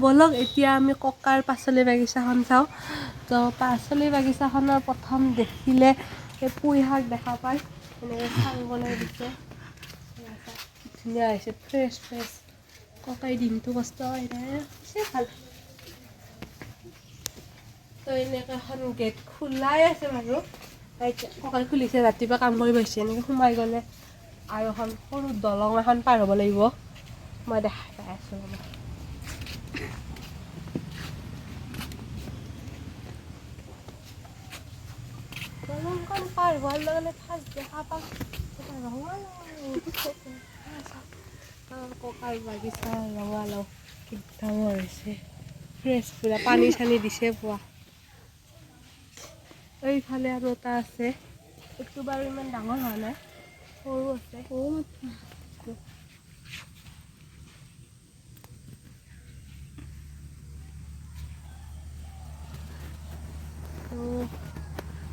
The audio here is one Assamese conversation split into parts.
ব'লক এতিয়া আমি ককাৰ পাচলি বাগিচাখন চাওঁ। তো পাচলি বাগিচাখনৰ প্ৰথম দেখিলে এই পুই শাক দেখা পায়। এনেকৈ চাং বনাই দিছে, কি ধুনীয়া হৈছে, ফ্ৰেছ ফ্ৰেছ। ককাই দিনটো কষ্ট কৰে হৈছে ভাল। তো এনেকৈ এখন গেট খোলাই আছে বাৰু, ককাই খুলিছে, ৰাতিপুৱা কাম কৰিব আহিছে। এনেকৈ সোমাই গ'লে আৰু এখন সৰু দলং এখন পাৰ হ'ব লাগিব। মই দেখাই পাই আছোঁ ৰ'ব। দলংখন পাৰ হোৱাৰ লগে লগে ফাৰ্ষ্ট দেখা পাম ৰঙালাও। ককাৰ বাগিচা ৰঙালাও কি ডাঙৰ হৈছে, ফ্ৰেছ পুৰা, পানী চানী দিছে পোৱা। এইফালে আৰু এটা আছে, এইটো বাৰু ইমান ডাঙৰ হোৱা নাই, সৰু আছে।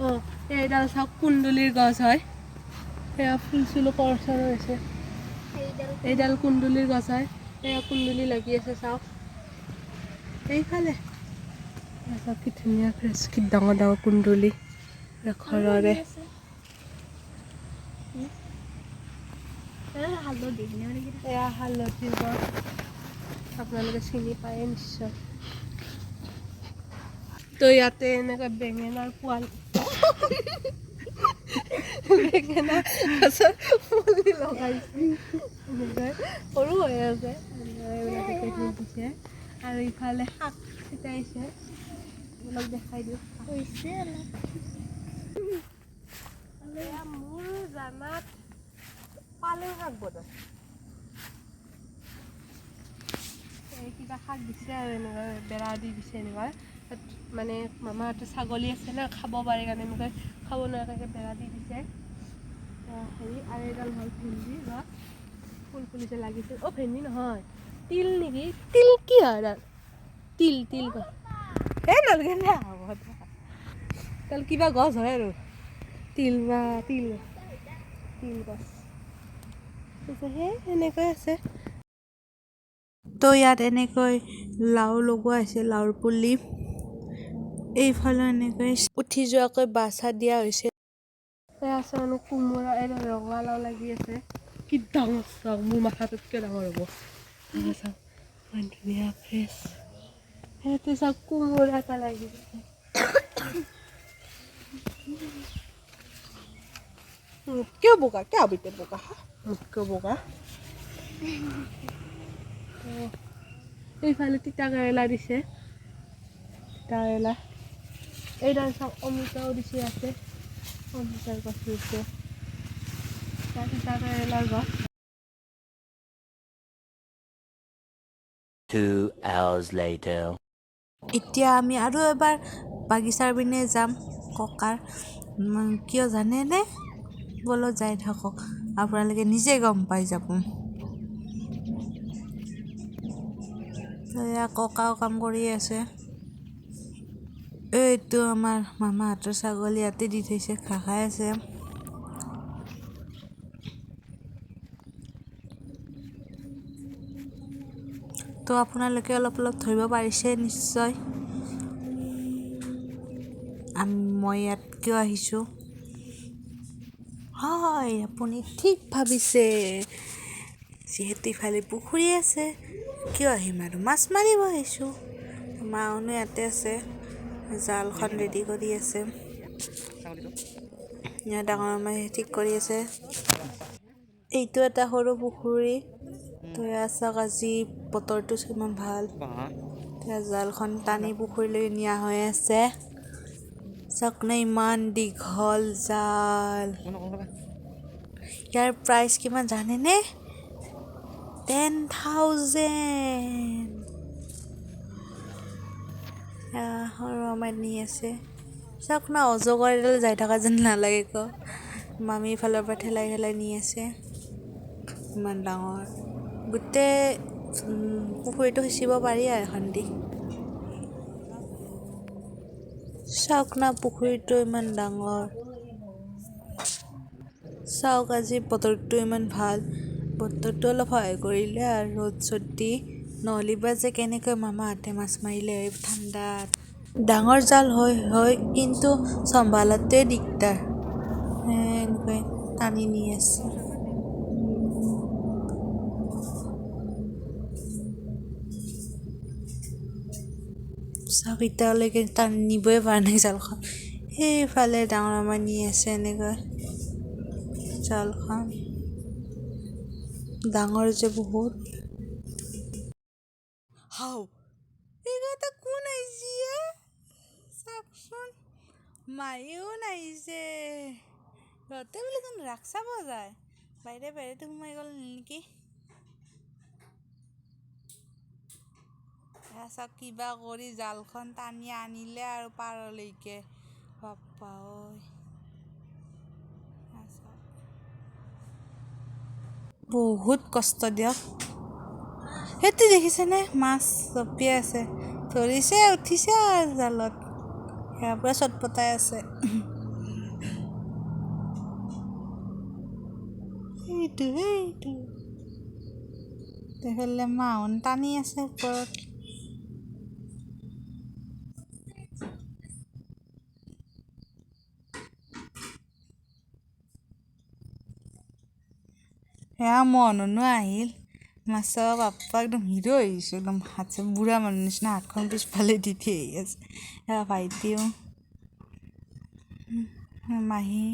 অঁ, এইডাল চাওক কুন্দুলিৰ গছ হয়, সেয়া ফুল চুলো কৰচৰ হৈছে। এইডাল কুন্দুলিৰ গছ হয়, সেয়া কুন্দুলি লাগি আছে চাওক। এইফালে চাওক কি ধুনীয়া ফ্ৰেছ, কি ডাঙৰ ডাঙৰ কুন্দুলি ঘৰৰে। এয়া হালধিৰ গছ, আপোনালোকে চিনি পায়ে নিশ্চয়। তো ইয়াতে এনেকৈ বেঙেনাৰ পোৱালি, বেঙেনা গছৰ পুলি লগাইছে, এনেকৈ সৰু হৈ আছে, এইবিলাকে দিছে। আৰু ইফালে শাক ছিটাইছে, অলপ দেখাই দিওঁ। মোৰ জানাত পালেং শাক বোধ, এই কিবা শাক দিছে আৰু এনেকুৱা বেৰা দি দিছে এনেকুৱা। মানে মামাহঁতৰ ছাগলী আছে না, খাব পাৰে কাৰণে এনেকৈ খাব নোৱাৰাকৈ বেৰা দি দিছে। হেৰি আৰু এডাল হ'ল ভেন্দি গছ, ফুল ফুলিছে, লাগিছে। অ' ভেন্দি নহয়, তিল নেকি? তিল কি হয় এডাল? তিল তিল গছ। এই নালাগে দে, হ'ব দে। কিবা গছ হয় আৰু তিল বা তিল তিল গছ। সেই সেনেকৈ আছে। তো ইয়াত এনেকৈ লাও লগোৱা হৈছে, লাওৰ পুলি। এইফালে এনেকৈ উঠি যোৱাকৈ বাছা দিয়া হৈছে। আছে মানে কোমোৰা, এই ৰঙালাও লাগি আছে, কি ডাঙৰ চাওক, মোৰ মাথাটোতকৈ ডাঙৰ হ'ব। চাওক ইমান ধুনীয়া ফ্ৰেছ। সেইটো চাওক কোমোৰা এটা লাগি আছে। কিয় বোকা, কিয় বিতে বোকা, হা মোতকৈ বোকা। এইফালে তিতা কেৰেলা দিছে, তিতা কেৰেলা। এইডাল চাওক অমিতাও দিছে, আছে অমিতাৰ গছ ৰুইছে, তিতা কেৰেলাৰ গছ। 2 hours later. এতিয়া আমি আৰু এবাৰ বাগিচাৰ পিনে যাম ককাৰ। কিয় জানেনে? ব'লক যাই থাকক, আপোনালোকে নিজে গম পাই যাব। এয়া ককাও কাম কৰি আছে। এইটো আমাৰ মামাহঁতৰ ছাগলী ইয়াতে দি থৈছে, ঘাঁহ খাই আছে। তো আপোনালোকে অলপ অলপ ধৰিব পাৰিছে নিশ্চয় মই ইয়াত কিয় আহিছোঁ। হয়, আপুনি ঠিক ভাবিছে, যিহেতু ইফালে পুখুৰী আছে, কিয় আহিম আৰু, মাছ মাৰিব আহিছোঁ। মাওনো ইয়াতে আছে, জালখন ৰেডি কৰি আছে। ইয়াত ডাঙৰ মামাই ঠিক কৰি আছে। এইটো এটা সৰু পুখুৰী। তো এয়া চাওক, আজি বতৰটো কিমান ভাল। জালখন টানি পুখুৰীলৈ নিয়া হৈ আছে। চাওক না, ইমান দীঘল জাল। ইয়াৰ প্ৰাইচ কিমান জানেনে? 10,000। সৰু মামাই নি আছে। চাওক না, অজগৰ এডাল যাই থকা যেন নালাগে ক। মামী ইফালৰ পৰা ঠেলাই ঠেলাই নি আছে। ইমান ডাঙৰ, গোটেই পুখুৰীটো সিঁচিব পাৰি আৰু এখন দি। চাওক না, পুখুৰীটো ইমান ডাঙৰ। চাওক আজি বতৰটো ইমান ভাল, বতৰটো অলপ সহায় কৰিলে আৰু ৰ'দ চ'দ দি নহ'লে বা যে কেনেকৈ মামাহঁতে মাছ মাৰিলে হয় ঠাণ্ডাত। ডাঙৰ জাল হয় হয়, কিন্তু চম্ভালাটোৱে দিগদাৰ। এনেকৈ টানি নি আছে। চাওক, এতিয়ালৈকে টানিবই পৰা নাই জালখন। সেইফালে ডাঙৰ মামাই নি আছে এনেকৈ জালখন। ডাঙৰ যে বহুত। হাও, এইকেইটা কোন আহিছে এ? চাওকচোন, মায়েও নাহিছে। সিহঁতে বোলে চোন ৰাস চাব যায়। বাহিৰে বাহিৰতে সোমাই গ'ল নেকি? এয়া চাওক, কিবা কৰি জালখন টানি আনিলে আৰু পাৰলৈকে। বাপ্পা ঐ, এয়া চাওক, বহুত কষ্ট দিয়ক। সেইটো দেখিছেনে, মাছ জঁপিয়াই আছে, ধৰিছে, উঠিছে আৰু জালত। সেয়া পুৰা চটপটাই আছে। সেইটো সেইটো সেইফালে মাহোন টানি আছে ওপৰত। সেয়া মহনো আহিল মাছৰ। বাপ্পা, একদম হিৰ' আহিছে। একদম হাত চাত বুঢ়া মানুহ নিচিনা হাতখন পিছফালে দি থৈ আহি আছে। সেয়া ভাইটিও, মাহী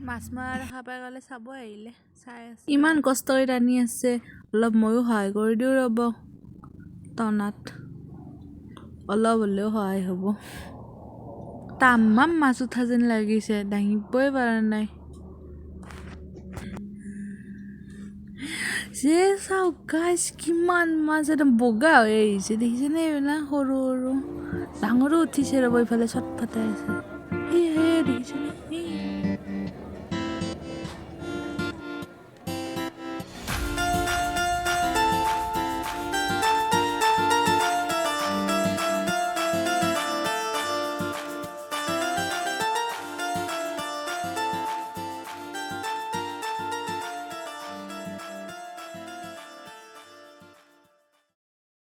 মাছ মৰা দেখা পাই গ'লে চাব আহিলে, চাই আছে। ইমান কষ্ট কৰি টানি আছে, অলপ ময়ো সহায় কৰি দিওঁ ৰ'ব। টনাত অলপ হ'লেও সহায় হ'ব। তামাম মাছ উঠা যেন লাগিছে, দাঙিবই পৰা নাই যে। চাওক গাইছ, কিমান মাছ একদম বগা হৈ আহিছে, দেখিছেনে? এইবিলাক সৰু সৰু, ডাঙৰো উঠিছে। ৰ'ব, ইফালে চটফটাই আছে। সেই সেই দেখিছেনে? সেই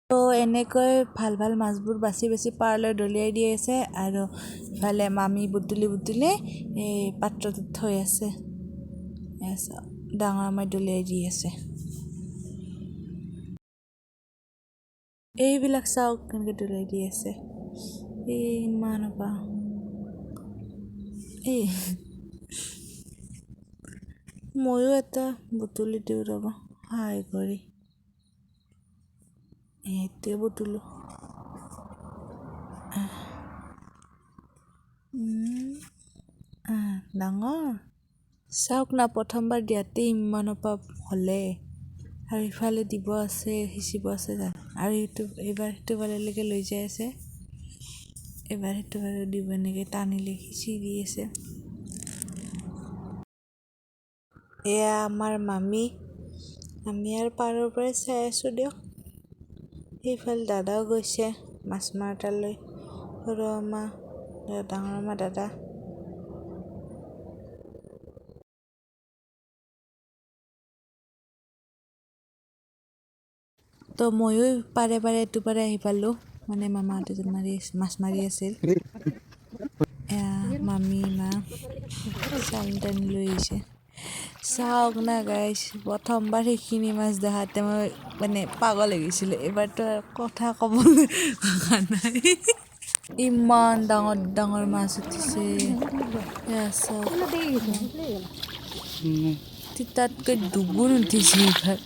তো এনেকৈ ভাল ভাল মাছবোৰ বাছি বাছি পাৰলৈ দলিয়াই দি আছে আৰু ইফালে মামী বুটলি বুটলি এই পাত্ৰটোত থৈ আছে। এয়া চাওক, ডাঙৰ মামাই দলিয়াই দি আছে। এইবিলাক চাওক, কেনেকৈ দলিয়াই দি আছে। এই ইমান সোপা। এই ময়ো এটা বুটলি দিওঁ ৰ'ব সহায় কৰি। সেইটোৱে বুটলো। ডাঙৰ চাওক না, প্ৰথমবাৰ দিয়াতে ইমানৰ পৰা হ'লে আৰু ইফালে দিব আছে, সিঁচিব আছে। আৰু এইটো এইবাৰ সেইটো ফাললৈকে লৈ যাই আছে, এবাৰ সেইটো ফালে দিব। এনেকৈ টানিলে সিঁচি দি আছে। এয়া আমাৰ মামী। আমি আৰু পাৰৰ পৰাই চাই আছোঁ দিয়ক। সেইফালে দাদাও গৈছে মাছ মাৰা তালৈ। সৰু মামা, ডাঙৰ মামা, দাদা। তো ময়ো পাৰে পাৰে এইটো পাৰে আহি পালোঁ, মানে মামাহঁতে য'ত মাৰি মাছ মাৰি আছিল। এয়া মামী, মা চাউল টানি লৈ আহিছে। চাওক না গাইছ, প্ৰথমবাৰ সেইখিনি মাছ দেখাতে মই মানে পাগল হৈ গৈছিলোঁ। এইবাৰতো আৰু কথা ক'বলৈ ভাষা নাই। ইমান ডাঙৰ ডাঙৰ মাছ উঠিছে। এয়া চাওক, তিতাতকৈ দুগুণ উঠিছে এইবাৰ।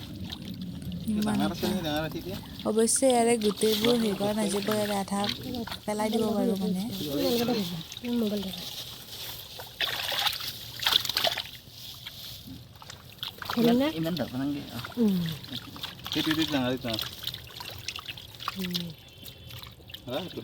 ইমান অৱশ্যে ইয়াৰে গোটেইবোৰ হেৰি কৰা নাযাব, ইয়াৰে আধা পেলাই দিব পাৰোঁ মানে। ইমান ধৰিব নালাগে। সেইটো সেইটো ডাঙৰ ডাঙৰ। সেইটো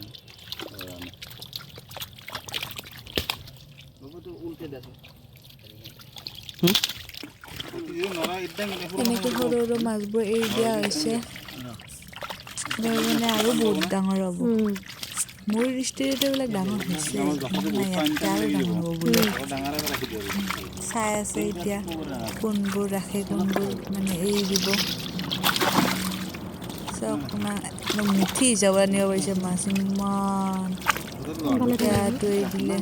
এনেকৈ সৰু সৰু মাছবোৰ এৰি দিয়া হৈছে মানে আৰু বহুত ডাঙৰ হ'ব। মোৰ দৃষ্টিত এইবিলাক ডাঙৰ হৈছে, ইয়াতকৈ আৰু ডাঙৰ হ'ব বোলে। চাই আছে এতিয়া কোনবোৰ ৰাখে, কোনবোৰ মানে এৰি দিব। চাওক না, একদম মুঠি হিচাপত আনিব পাৰিছে মাছ ইমান। বেয়াটোৱে দিলে।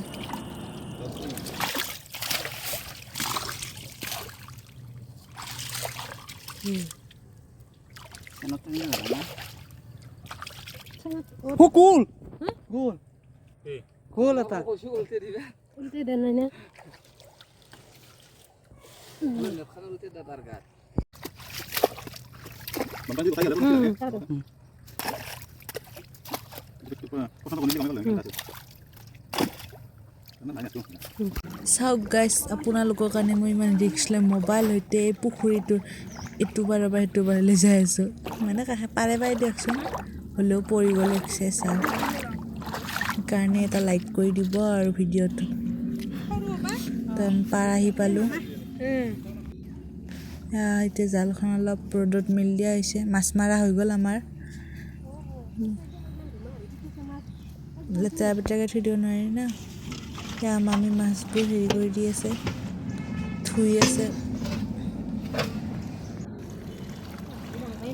গ'ল গ'ল গ'ল এটা। উল্টে দেন নাই না? চাওক গাইছ, আপোনালোকৰ কাৰণে মই ইমান ৰিস্ক লৈ মোবাইল সৈতে এই পুখুৰীটোৰ এইটো পাৰৰ পৰা সেইটো পাৰলৈ যাই আছোঁ। মানে কাষে পাৰে পাৰে দিয়কচোন, হ'লেও পৰি গ'লে চেচ আৰু। সেইকাৰণে এটা লাইক কৰি দিব আৰু ভিডিঅ'টো। পাৰ আহি পালোঁ। এতিয়া জালখন অলপ ৰ'দত মেলি দিয়া হৈছে। মাছ মাৰা হৈ গ'ল আমাৰ। লেতেৰা পেতেৰাকৈ থৈ দিব নোৱাৰি না। সেয়া মামী মাছবোৰ হেৰি কৰি দি আছে, ধুই আছে।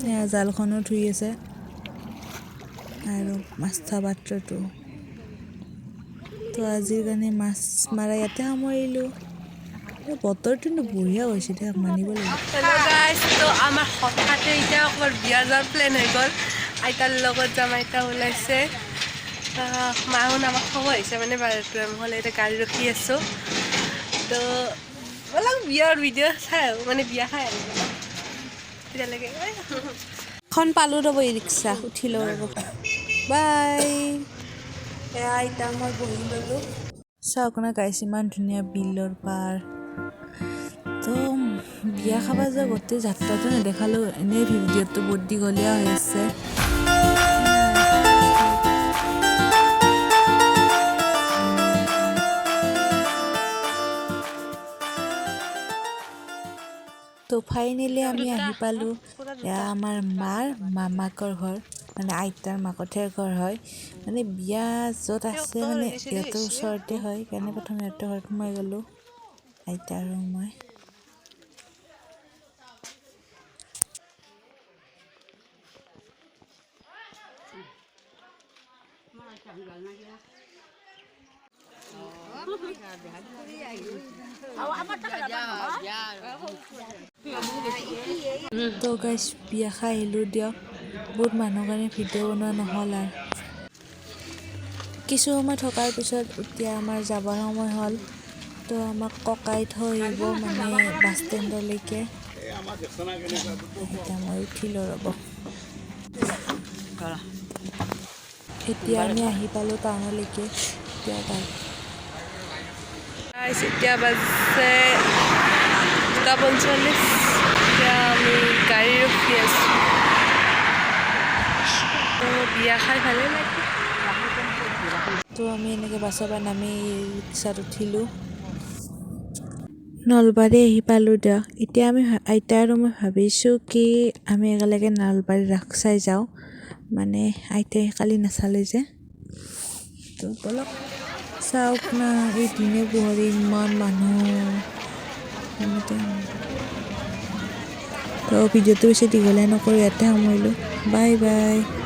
এয়া জালখনো ধুই আছে আৰু মাছ থোৱা পাত্ৰটো। তো আজিৰ কাৰণে মাছ মাৰা ইয়াতে সামৰিলোঁ। বতৰটো কিন্তু বঢ়িয়া হৈছে দে, মানিব লাগিব। হেল্ল' গাইছ, তো আমাৰ হঠাতে এতিয়া অকণমান বিয়া যোৱাৰ প্লেন হৈ গ'ল। আইতাৰ লগত যাম, আইতা ওলাইছে। মাও আমাক থ'ব আহিছে মানে হ'লে এতিয়া গাড়ী ৰখি আছোঁ। তো অলপ বিয়াৰ ভিডিঅ' চাই আহোঁ, মানে বিয়া খাই আহোঁ তেতিয়ালৈকে। এখন পালোঁ ৰ'ব, ই ৰিক্সা উঠি লওঁ ৰ'ব। বাই। এয়া আইতা মই বহি ল'লোঁ। চাওক না গাইছ, ইমান ধুনীয়া বিলৰ পাৰ। তো বিয়া খাব যোৱা গোটেই যাত্ৰাটো নেদেখালোঁ, এনেই ভিডিঅ'টো বহুত দীঘলীয়া হৈ আছে। তো ফাইনেলি আমি আহি পালোঁ। এয়া আমাৰ মাৰ মামাকৰ ঘৰ, মানে আইতাৰ মাকঠেৰ ঘৰ হয়। মানে বিয়া য'ত আছে মানে সিহঁতৰ ওচৰতে হয়, সেইকাৰণে প্ৰথম সিহঁতৰ ঘৰত সোমাই গ'লোঁ আইতা আৰু মই। তো গাইছ, বিয়া খাই আহিলোঁ দিয়ক। বহুত মানুহৰ কাৰণে ভিডিঅ' বনোৱা নহ'ল আৰু। কিছু সময় থকাৰ পিছত এতিয়া আমাৰ যাবৰ সময় হ'ল। তো আমাক ককাই থৈ আহিব মানে বাছ ষ্টেণ্ডলৈকে। এতিয়া মই উঠিলোঁ ৰ'ব। এতিয়া আমি আহি পালোঁ টাউনলৈকে। এতিয়া এতিয়া বাজছে 2:45। এতিয়া আমি গাড়ী ৰখি আছোঁ। তো বিয়া খাই ভালেই লাগে। তো আমি এনেকৈ বাছৰ পৰা নামি ৰিক্সাত উঠিলোঁ। নলবাৰী আহি পালোঁ দিয়ক। এতিয়া আমি আইতা আৰু মই ভাবিছোঁ কি আমি একেলগে নলবাৰী ৰাস চাই যাওঁ, মানে আইতাই কালি নাচালে যে। তো ব'লক। চাওক না, এই দিনে পোহৰে ইমান মানুহ। তো ভিডিঅ'টো বেছি দীঘলীয়া নকৰোঁ, ইয়াতে সামৰিলোঁ। Bye bye.